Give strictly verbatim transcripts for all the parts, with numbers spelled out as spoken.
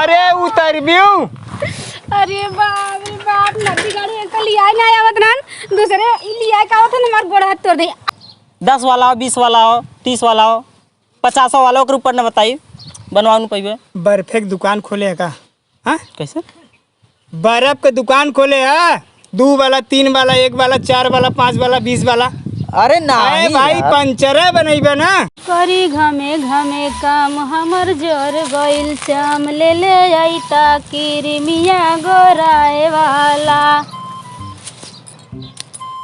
अरे उतरबू। अरे बाप रे बाप, नदी गाड़ी एक तो लियाए ना आवत रहन, दूसरे ई लियाए का आवत है, हमार गोड़ हाथ तोड़ दे। दस वाला हो, बीस वाला हो, तीस वाला हो, पचासो वाला, ओकर ऊपर न बताई, बनवा न पइबे। बर्फे के दुकान खोले है का? हाँ? कैसे? बर्फ के दुकान खोले है, दू वाला, तीन वाला, एक वाला, चार वाला, पाँच वाला, बीस वाला। अरे अरे नहीं भाई, यार। पंचरे बनइबे ना। करी घमे घमे काम, हमर जोर गइल चाम, ले ले अइता किरिमिया गोराए वाला।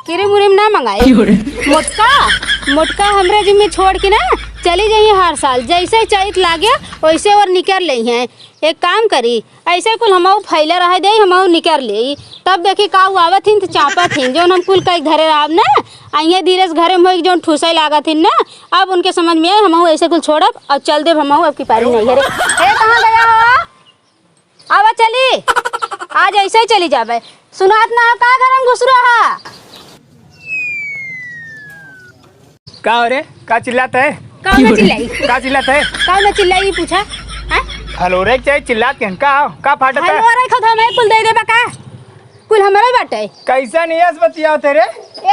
किरिम उरिम ना मंगाई। क्यों रे? मोटका, मोटका हमरे जिम्मे छोड़ के ना चली जाइए हर साल। जैसे चैत लागे, वैसे और निकर लेइहैं। एक काम करी, ऐसे कुल हमहू फैले रहे दे, हमहू निकर लेई। तब देखी का उ आवत हिन त चापत हिन, जौन हम कुल कई धरे रहब ना, अइहें धीरे से घरे में होई, जौन ठूसै लागत हिन ना, अब उनके समझ में आई, हमहू ऐसे कुल छोड़ब और चल देब हमहू अब की पारी नहीं। अरे, ए, कहाँ गया हो? आवा चली, आज ऐसे ही चली जाबे। सुनात ना हो का घर में घुस रहा? का हो रे, का चिल्लात है? का ना चिल्लाई? का चिल्लात है? का ना चिल्लाई, पूछा? हैं? हलोरे के चाही, चिल्लात के का हो? का फाटत है? हलोरे खुद हमें कुल दे देबा का? कुल हमरे बाटे। कैसा नियस बतियात है रे?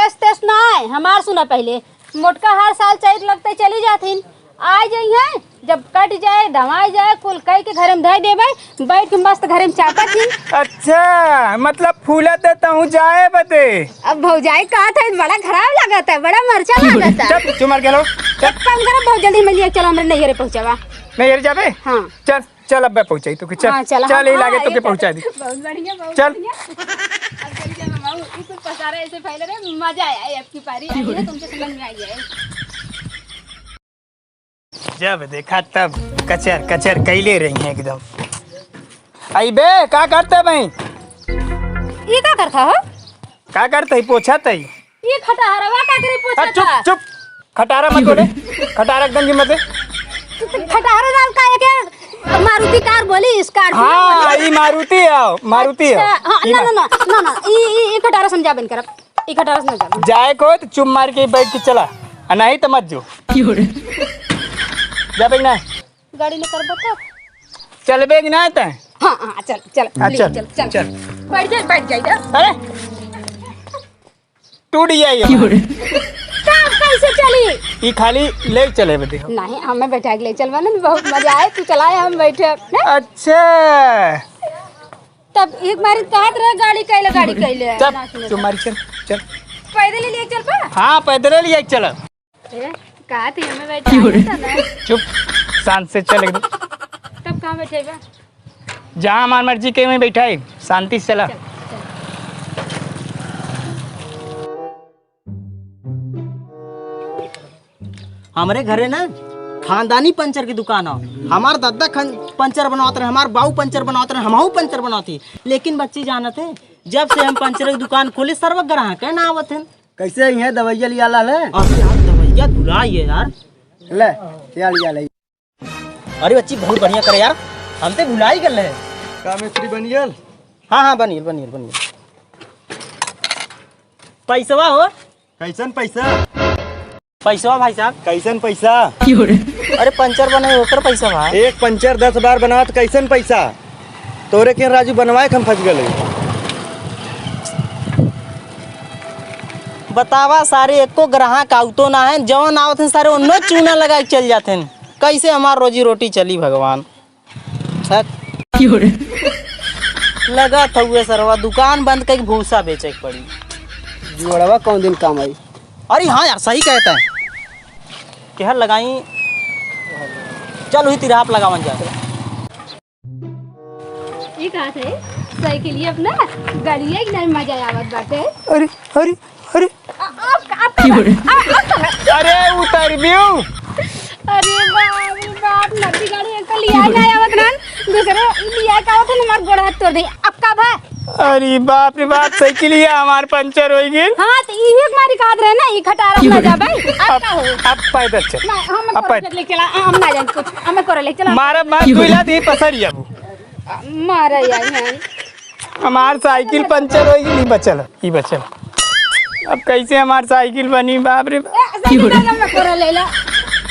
एस तेस ना है, हमार सुना पहले। मोटका हर साल चैत लगते चली जाथिन, आ जइहें, जब कट जाए, दवाई जाए, कुल कई के घरे में धई देबे, बैठ के मस्त घरे में चापत ही। अच्छा, मतलब फूलत है तहूँ जाए बदे। अब भौजाई कहत है, बड़ा खराब लागत है, बड़ा मरचा लागत है। चुप, चुप मार के लो। चुप। एक काम करो, बहुत जल्दी में लिए चलो, हमरे नैहरे पहुँचावा। नैहरे जाबे? हाँ। चल। चल, अब्बे पहुँचाई तोके, चल। हाँ, चल, चल, हाँ, ई लागे हाँ, तोके ये पहुँचाई दी। बहुत बढ़िया, बहुत चल। बढ़िया। अब चल, चल, मामा, ई कुल पसारा ऐसे फैले रहे, मजा आया है, आपकी पारी आई है, तुमसे समझ में आई है। जब देखा तब कचर, कचर कैले रही हैं एकदम। आई बे, का करते भाई? ई का करता हो? का करते ही? पोछत ही। ई खटहरवा का करे पोछत चुप, है? चुप। खटारा मत बोले। खटारा एकदम जिम्मत है। खटारा नाम का है के? मारुति कार बोली, Scorpio हाँ, बोली। ई मारुति है, मारुति है। अच्छा, हाँ, ई ना, मा- ना, ना, ना, ना, ई, ई, ई खटारा समझा बन करब। ई खटारा समझा बन। जाए को तो चुप मार के बैठ के चला, आ नहीं तो मत जो। जाबे कि ना? गाड़ी निकल बता। चलबे कि ना तै? हाँ, हाँ, चल, चल, हाँ, ले, चल, चल, चल। चल। बैठ जा, बैठ जा इधर। अरे, टूट जाई अब। का, कैसे चली? ई खाली ले चले बदे हो। नहीं, हमें बैठा के ले चलबा ना, बहुत मजा आए, तू चलाए, हम बैठे, ना? अच्छा। तब एक बारी कहत रहे, गाड़ी कैले, गाड़ी कैले। चुप, ना सुने। चुप मारी, चल, चल। पैदल ही ले चलबा? हाँ, पैदल ही ले चल। ए, कहत ही हमें बैठा था ना। चुप, शांत से चल एकदम। तब कहाँ बैठे बा? जहाँ हमार मर्जी के वहीं बैठाई, शांति से चला। चल, चल। हमरे घरे ना खानदानी पंचर की दुकान है। हमार दादा खन-, पंचर बनावत रहे, हमार बाऊ पंचर बनावत रहे, हमहू पंचर बनावत ही। लेकिन बच्ची जानत है, जब से हम पंचर की दुकान खोले, सरवा ग्राहक है ना आवत है। कैसे ही है दवाइया लिया ला ले? अरे यार, दवाइया भुला ये यार। ले, लिया, लिया, ले। अरे बच्ची, बहुत बढ़िया करे यार, हम ते भुला ही गल है। का मिस्त्री बनियल? हाँ, हाँ, बनियल, बनियल, बनियल। पैसवा हो? कैसन पैसा? पैसवा भाई साहब। कैसन पैसा? अरे पंचर बने ओकर पैसा बा। एक पंचर दस बार बनावत कैसन पैसा? तोरे के राजू बनवाए के हम फंस गए। बतावा सारे, एको ग्राहक आवतो ना है, जौन आवत हैं सारे ओन्नो चूना लगा के चल जाते हैं। कैसे हमार रोजी रोटी चली भगवान? हट। लगा था हुए सरवा दुकान बंद करके भूसा बेचे के पड़ी। जुअड़वा कौन दिन काम आई? अरे हाँ यार, सही कहता है। केहर लगाई, चल वही तिराहा पे लगावन जाए। ई कहत है, साइकिलिया अपना गड़िया के नहीं मजा आवत बाटे। अरे, अरे, अरे। आ, आ, आ, आ, आ, आ, अरे, उतर बियू। अरे बाप रे बाप, नदी गाड़ी एक तो लिया ना आवत रहन, दूसरे ई लिया का आवत है, हमार गोड़ हाथ तोड़ दे। अब का भा? अरे बाप रे बाप, साइकिलिया हमार पंचर हो गई। हाँ, तो इहे मारी कहत रहे ना, ई खटारा ना जाबे। अब अब, का हो? अब पैदल चल। ना, हम अब पैदल। ले चला, हम ना जाए कुछ, हम करे ले चला। मारा मार दुइला दी पसरी अब। मारा यार, हैं। हमार साइकिल पंचर हो गई, ई बचल, ई बचल। अब कैसे हमार साइकिल बनी, बाप रे बाप। ए, साइकिल ना, ना, ना, कोरा ले ला।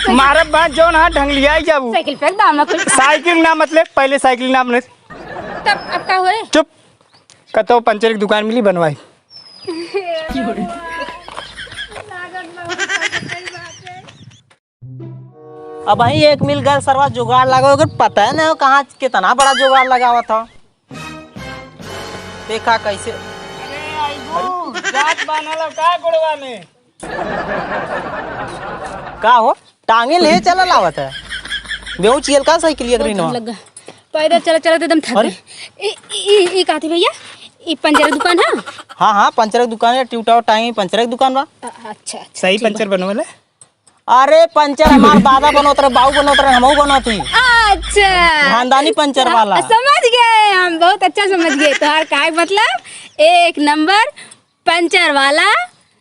मारब बात जौन, हाँ, ढंगलियाई जाबू। साइकिल फेंक दाम ना कुछ। साइकिल ना मतलब, पहले साइकिल ना मतलब। तब अब का होए? चुप। कतौ पंचर की दुकान मिली, बनवाई। अबहीं एक मिल गए सरवा जुगाड़ लगावे, ओकर पता ही नहीं हो कहाँ कितना बड़ा जुगाड़ लगावत हो। देखा कैसे। अरे आइबू, जात बान्हल का गोड़वा में? का हो, टांगे ले चलल आवत है? बेहू चियल का साइकिल ये बहुत ग्रीन हो? लग गया। पैदल चलत चलत एकदम थक अरे। गए। ई, ई, ई, ई का थी भैया? ई पंचर दुकान है? हाँ, हाँ, पंचर दुकान है, ट्यूटा टांगे पंचर दुकान बा। अ-, अच्छा, अच्छा, सही ठीक बा। पंचर बनवले? अरे पंचर हमार दादा बनोत रहे, बाऊ बनोत रहे, हमहू बनोत ही। अच्छा। खानदानी पंचर वाला। समझ गए हम, बहुत अच्छा समझ गए। तोहार काहे मतलब एक नंबर पंचर वाला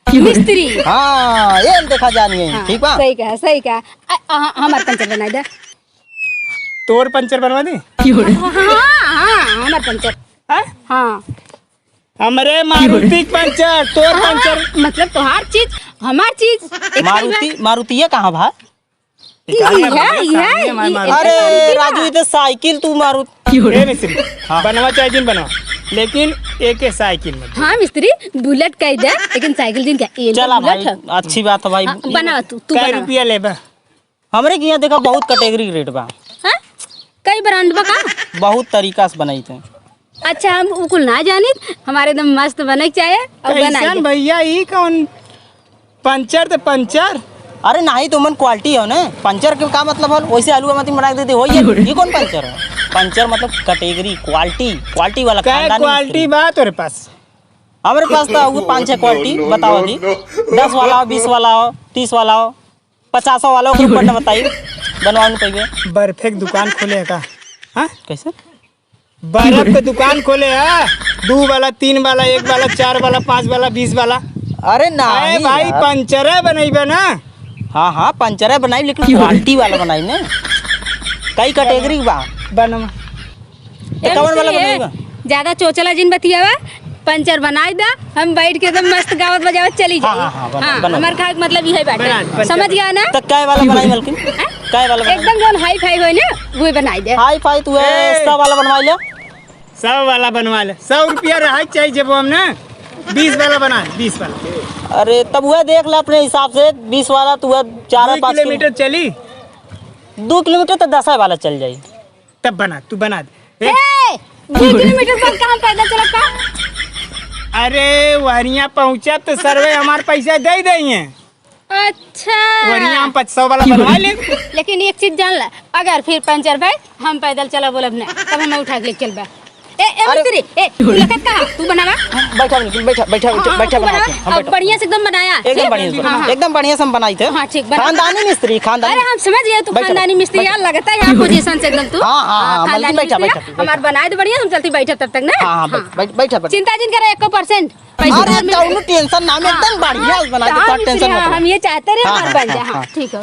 मिस्त्री। हाँ, ये हम देखा जानिए, हाँ, ठीक बा? सही कहा, सही कहा। अ, अ, हमार पंचर बनाई दे। तोर पंचर बनवा दी? हाँ, हाँ, हाँ, हमार पंचर। हाँ? हाँ। हमरे मारुति पंचर, तोर हाँ, पंचर। मतलब तोहार चीज, हमार चीज, एक ही मारुति, बात। मारुतिया कहाँ भा? ई है, ई है, सामने हमारे ई मारुति। अरे, मारुति राजू, ना। ई तो साइकिल तू मारुति। ए मिस्त्री, हाँ। बनवा चाहे जिन बनवा, लेकिन एक, एक साइकिल मत। हाँ मिस्त्री, बुलेट कह दे, लेकिन साइकिल जिन क्या? ये तो चला बुलेट भाई, है। अच्छी बात है भाई। हाँ, बनावा तू, तू कै बनावा। रुपया लेबा? हमरे के यहाँ देखा बहुत कैटेगरी के रेट बा। हाँ? कई ब्रांड बा का? बहुत तरीका से बनाई थे। अच्छा, हम उ कुल ना जानित, हमारे एकदम मस्त बने के चाहे और बनाई कैसन दे। भैया, ई कौन पंचर ते पंचर? अरे नाही तो मन क्वालिटी हो ने, पंचर के का मतलब हो? वैसे आलू मती बना के दे दे, हो ये, ये कौन पंचर है? पंचर मतलब कैटेगरी, क्वालिटी, क्वालिटी वाला कै खानदानी क्वालिटी मिस्त्री। बा तोरे पास? हमरे पास तो वो पाँच छह क्वालिटी बताओ दी, दस वाला हो, बीस वाला हो, तीस वाला हो। पचासों वालों के ऊपर न बताई, बनवा न पइबे। बर्फे के दुकान खोले है का? हाँ? कैसे? बर्फ के दुकान खोले है, दू वाला, तीन वाला, एक वाला, चार वाला, पाँच वाला, बीस वाला। अरे ना अरे भाई, यार। पंचरे बनइबे ना। हाँ, हाँ, पंचरे बनाई, लेकिन क्वालिटी वाला बनाई ने। कई कैटेगरी बा। बनवा। तो कवन वाला ए, बनइबा? ज्यादा चोचला जिन बतियावा, पंचर बनाई दा, हम बैठ के एकदम मस्त गावत बजावत चली हाँ, जाई। हाँ, हाँ, बना, हाँ, बना, हमार बना। खाए के मतलब इहे बाटे। बना, पंचर समझ बना। गया ना? तो कै वाला बनाई मलकिन? हैं? कै वाला बनाई? एकदम जौन हाई फाई होए ना, वही बनाई दे। हाई फाई तू ए। सौ वाला बनवा ले। सौ वाला बनवा ले। सौ रुपया रहे चाहिए जेबो हम ना। बीस वाला बना, बीस वाला। अरे तब वह देख ले अपने हिसाब से, बीस वाला तू वह चार दो पाँच किलो। किलोमीटर चली? दो किलोमीटर तो दस वाला चल जाई। तब बना, तू बना दे। ए! ए, दो किलोमीटर पर कहाँ पैदल चलत का? अरे, वहरिया पहुँचा तो सरवे हमार पैसा दे देइए। अच्छा। वहरिया हम पाँच सौ वाला बनवा ले। लेकिन एक चीज जान ला, अगर फिर पंचर भाई हम पैदल चला बोलब ना, तब हमें उठा के ले चलबा। ए, ए, अरे। मिस्त्री, ए, तू लखत कहाँ? तू बनावा। बैठा बिल्कुल, बैठा, बैठा, बैठा, हाँ, बैठा, तू बनावा। बनावा। हाँ, अब बैठा। बढ़िया से एकदम बनाया, एकदम ठीक? बढ़िया से, हाँ। एकदम बढ़िया से हम बनाई थे। हाँ, ठीक, बना। खानदानी मिस्त्री, खानदानी। अरे, हम समझ गए तू बैठा, खानदानी मिस्त्री, बैठा। यार, लगता है यहाँ position से एकदम तू। हाँ, हाँ, हाँ, हाँ, हाँ, खानदानी मलकिन, बैठा, मिस्त्री, बैठा, बैठा। हमार बनाए तो बढ़िया, हम चलती बैठे तब तक ना। हाँ, हाँ, बैठ, हाँ। बैठ, बैठा, बैठा। चिंता जिन करे, एको percent। पैसा अरे, मिल कौनो tension ना, हम हाँ। एकदम बढ़िया से बना के, हाँ, सब मिस्त्री, tension मत हाँ, लो। हम ये चाहते रहे, हाँ, हमार हाँ, बन हाँ, जाए। हाँ, हाँ। ठीक है।